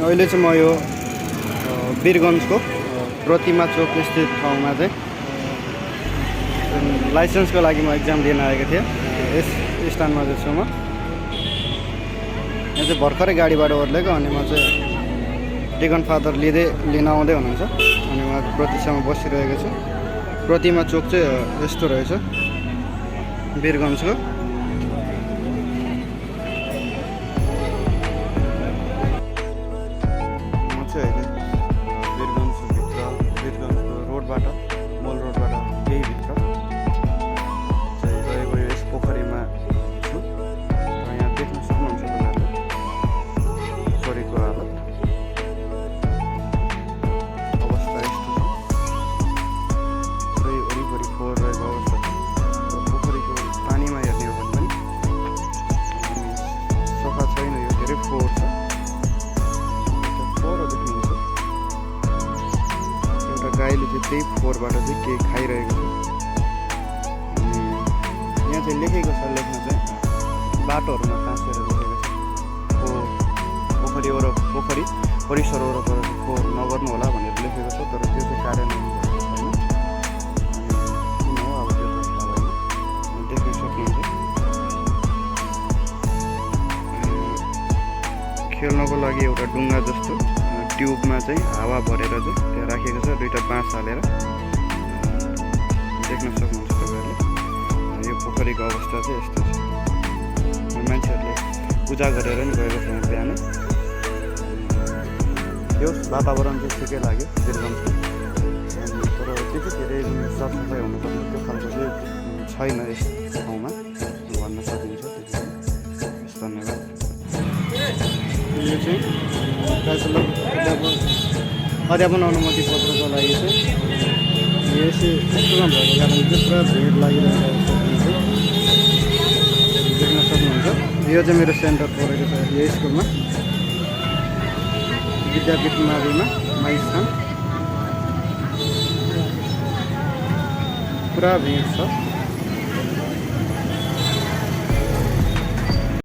अहिले चाहिँ म यो वीरगन्जको प्रतिमा चोक स्थित ठाउँमा चाहिँ लाइसेन्सको लागि म एक्जाम दिन आएको थिएँ। यस स्थानमा चाहिँ छु म। यहाँ चाहिँ भर्खरै गाडीबाट ओर्लेको अनि म चाहिँ टिकन फादर लिन आउँदै हुनुहुन्छ अनि म प्रतीक्षामा बसिरहेको छु। प्रतिमा चोक चाहिँ यस्तो रहेछ वीरगन्जको। म चाहिँ अहिले वीरगन्जको रोडबाट मोल रोडबाट केही भित्र चाहिँ गएको यस पोखरीमा छु। र यहाँ देख्न सक्नुहुन्छ तपाईँहरूले पोखरीको हालत अवस्था यस्तो छ। पुरै वरिपरि फोहोर रहेको अवस्था छ। पोखरीको पानीमा हेर्ने हो भने पनि सफा छैन, यो धेरै फोहोर छ। फोहोर देख्नुहुन्छ, एउटा गाईले चाहिँ त्यही फोहोरबाट चाहिँ केही खाइरहेको छ। अनि यहाँ चाहिँ लेखेको छ, लेख्न चाहिँ बाटोहरूमा टाँसेर लेखेको छ पोखरी परिसर वरपर फोहोर नगर्नु होला भनेर लेखेको छ। तर त्यो चाहिँ कार्यान्वयन भएको छैन। अनि किन हो अब त्यो त थाहा भएन। देख्न सक्नुहुन्छ खेल्नको लागि एउटा डुङ्गा जस्तो ट्युबमा चाहिँ हावा भरेर चाहिँ त्यहाँ राखेको छ, दुईवटा बाँस हालेर। देख्न सक्नुहुन्छ तपाईँहरूले यो पोखरीको अवस्था चाहिँ यस्तो छ। मान्छेहरूले पूजा गरेर नि गएको छ यहाँ बिहान। यो वातावरण चाहिँ ठिकै लाग्यो वीरगन्जको। तर त्यति धेरै सरसफाइ हुनुपर्ने त्यो खालको चाहिँ छैन यस ठाउँमा भन्न सकिन्छ। धन्यवाद। यो चाहिँ ब्याचलर अध्यापन अनुमति पत्रको लागि चाहिँ यसै स्कुलमा भएको कारणले चाहिँ पुरा भिड लागिरहेको देख्न सक्नुहुन्छ। यो चाहिँ मेरो सेन्टर परेको छ यही स्कुलमा, विद्यापीठ माविमा माइस्थान। पुरा भिड छ।